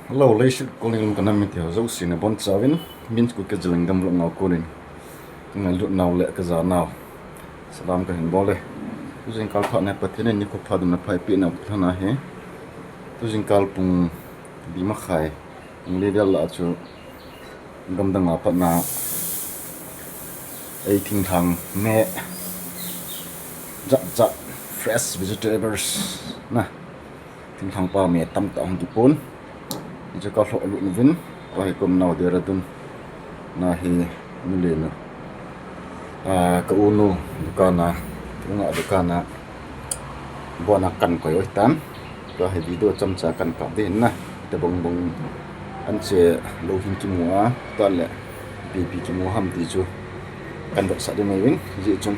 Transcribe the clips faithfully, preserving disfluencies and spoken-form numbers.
Hello, leiset kolning lum kanam mite ho jouse nabonchauvin, Min's Kuki Zalengam vlog a konin kangailut nau le kajanau salam kahin bol e. Tujing kal phat na Pathen in nikho pha damna pha eipeh nau lhon ahi. Tujing kal pung li makhai, pung li vel lah a chu gamdang a pat na ei thinglhang me jat jat, fresh vegetables na, thinglhang pa me tamtah hung kipon. Hichu kalhoh lut uvin, kahi kom nau Dehradun na hi, nu le nu, a, ka u nu dukan a, u nga dukan a bon a kan koi u hitan. Tua hi video chomcha kan kap ding ahin na. Tobang bang anche lou hin kimu a, tua le ipi ipi kimu ham ti chu kan vetsah ding ahi uvin, hijeh chun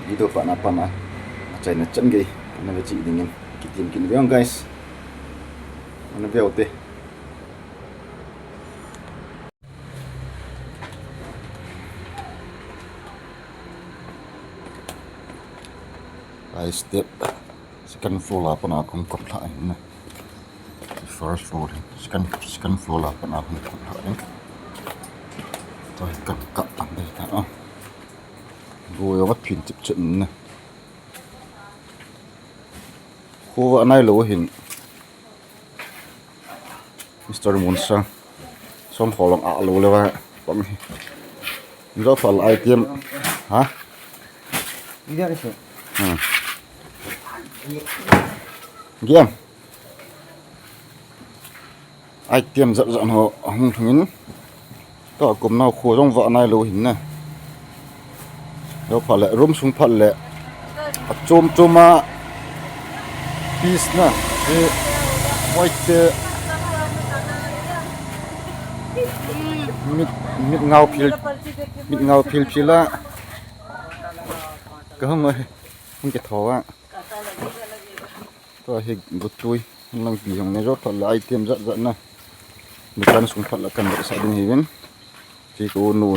video pat na pat na achaina chan gei ana ve cheh dingin kitem kit uvin guys. Ana ve ute. High step, second floor a pat na kahung kap lhah ahin na. First floor hi, second, second floor a pat na kahung kap lhah ahin. Tua hi kan kap pan ding ahitai. Goi jong aphin chip chip na. Khovah nailou ahin. Mister Munsang. Som kholong a lou le va. Pang hi. Joh phat le item. Ha? Video ni su. Hmm. Game. Item jat jat ho ahung lhung in. Tua kum nau kho jong vah nailou ahin na. Joh phat le, room sung phat le. Achom chom a piece na. E, white te. Mit, mit ngau phil, mit ngau phil phil a. Kahung oi, hung kitho a. Tua hi gutui, langpi jong ne joh phat le item jat jat na. Dukan sung phat le kan vetsah ding ahi uvin. Chi ko nu.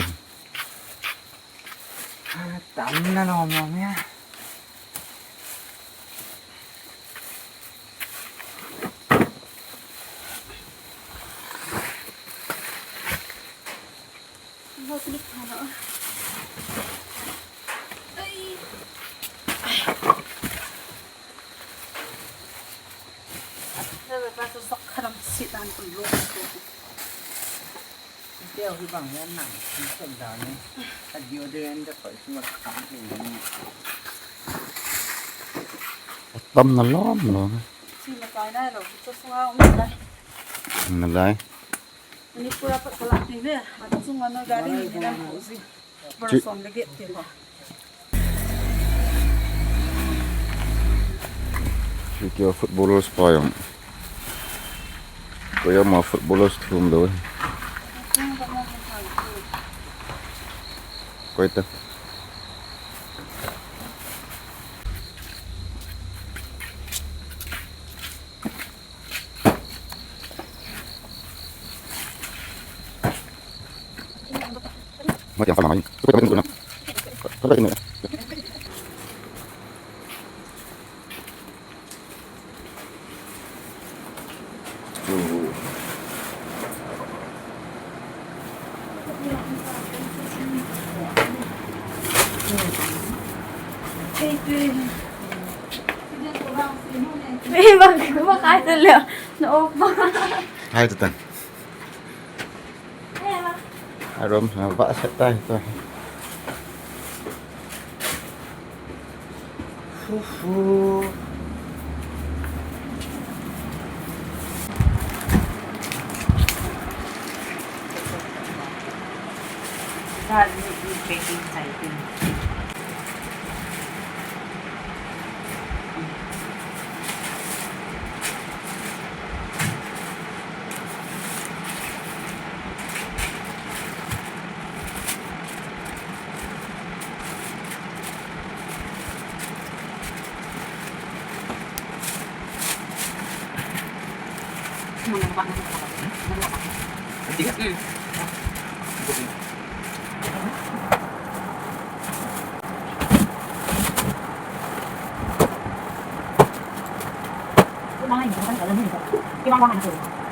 Tam na lom lom ya. Tam na lom lom. Nalai. Ani pura pat kalah ting le, achung ano gari ni na ko si. Bara som le get te ko. Chu kei footballers pa jong. Koima footballers thum lou. Koi ta. Ei, bang, bang, kai ta le. No, bang. Hai tu tan. Arom, ha, ba sa tai to. Hu, hu. That need to be taking typing.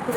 The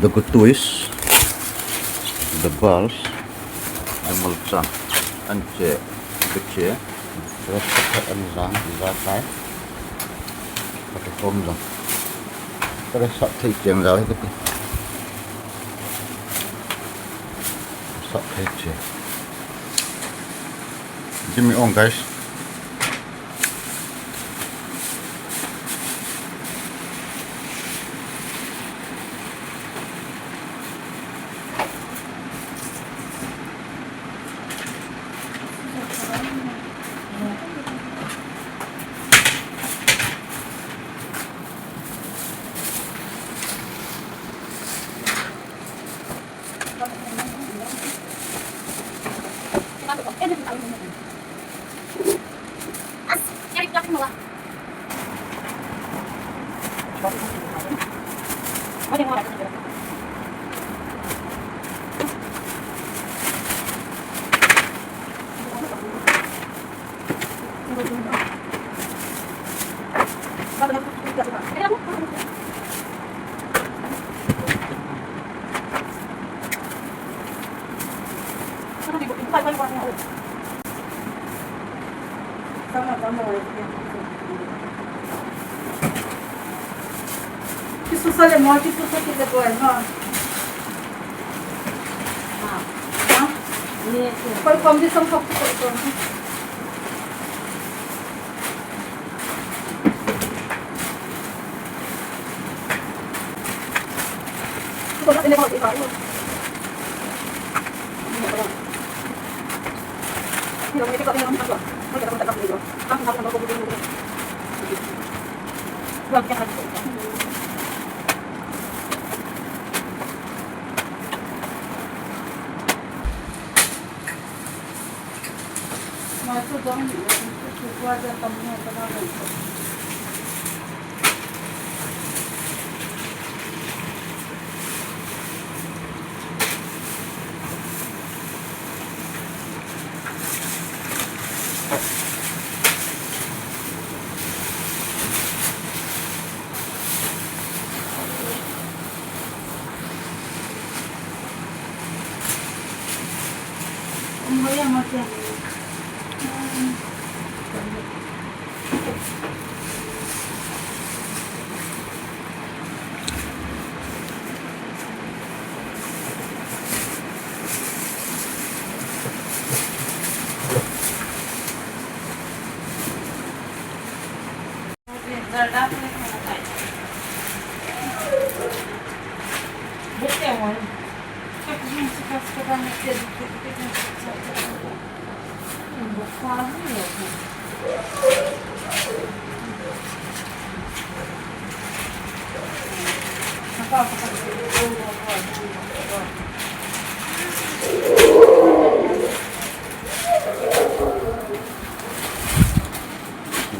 good twist, the balls, the malcha, and the chair. Rest and zang, zang tai. Kati kom zang. Kati sap thei cheng zau hi kati. Sap thei cheng. Jimmy on, guys. Kisusa le mo, kisusa kit le boy, ha. Ha? Ni, koi kom di som kop, koi kom di.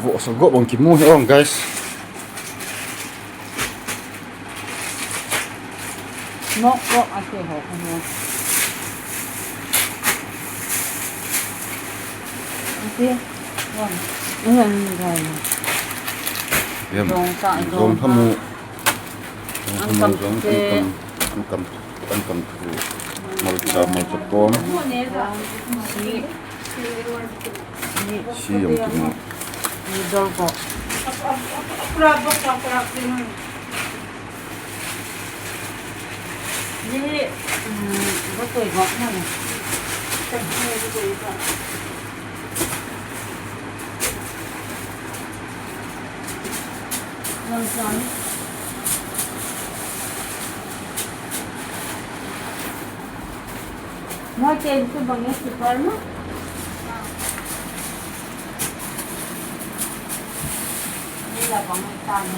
Vohsa gop bang kimu hi ong, guys. Nok ko ase ho ko. Ase. Wan. Wan, wan. Yam. Zong ta, zong ta. Zong hamu. Zong hamu, zong ta. An kam, an kam, an kam thu. Malcha, malcha pom. Si. Si jong kimu. Ni dol ko. Ni, um, botoi ko na ni. Moi chen chu bang e super na. Ni la bang e ta ne.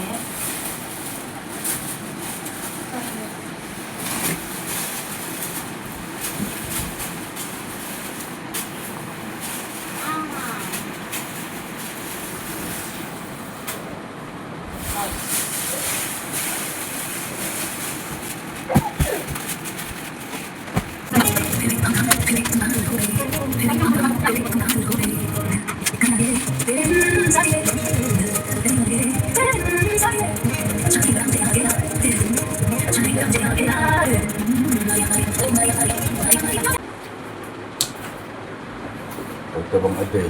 Hoitobang adei,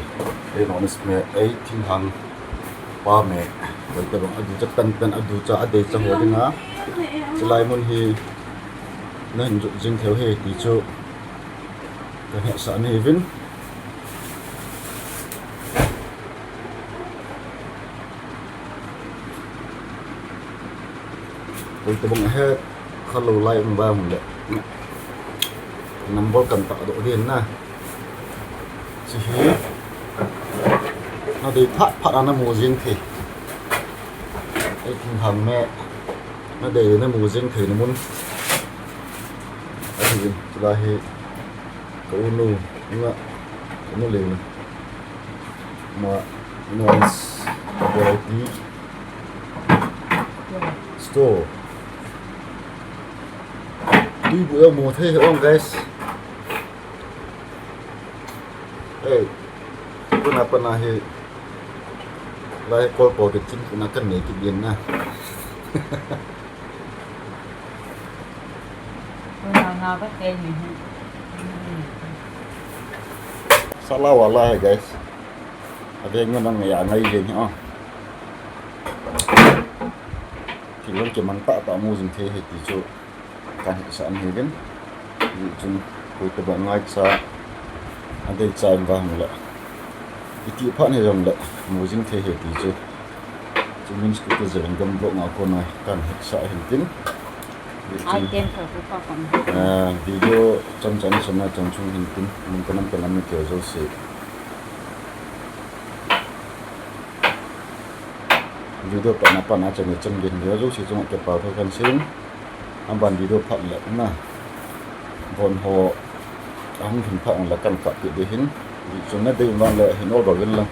ei nonis me, ei thinghang pa me, hoitobang adu cha tan tan adu cha adei cha ho dinga, chulai mun hi nahin jot jing thei u ahi ti chu kahin hetsah nahi uvin. Hoitobang ahet khalou lai um vang le. Number kan tahdoh ding na. Hiche hi nadei phat phat a namu jing thei. Ei thinghang me nadei namu jing thei na mun. Ahi, chulai hi ka unu, nga, ka unu le na. Ma, noise, variety, store. Tui bu jong mu thei hi ong, guys. Hey, tuna pana hi lai kol po ke chin kuna kan nei kit ding na. Tuna nga ba te ni hi. Sala wala hai, guys. Ave ngon ngai a ngai jeng hi a. Thil jong kimang tah tah mu jing thei ahi ti chu kahin hetsah nahi uvin. Hichun hoitobang ngaicha adei cha in vang le. Iti phat hijongle mu jing thei ahi ti chu. Chu min scooter Zeliangrong block nga kona kahin hetsah ahin tin. Ai, hichun tem tho ku pa kon. Ah, video chomcha nasamna chang chung hin tin. Mun kanam kanam mi keu jouse. Video patna patna channel chan gei video jouse chunga kipa thu kahin sei in. Aban video phat le na. Von ho ahung lhun phat le kan kap peh ding ahin. Hichun nadei vang le hin order uvin lang.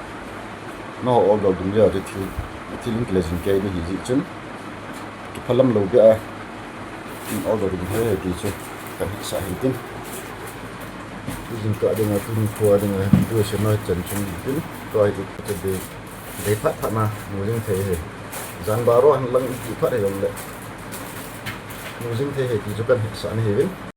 Naho order ding le thil, thil in kile jing kei ding ahi jeh chun. Kiphalam lou beh a. In order ding ahi ti chu kahin hetsah ahin tin. Tujing kah dinga, tuni kho dinga, video semna chan chung ahin tin. Tua hi chu dei, dei phat phat na mu jing thei ahi. Jan baro han lang iti phat hijongle mu jing thei ahi ti chu kahin hetsah nahi uvin.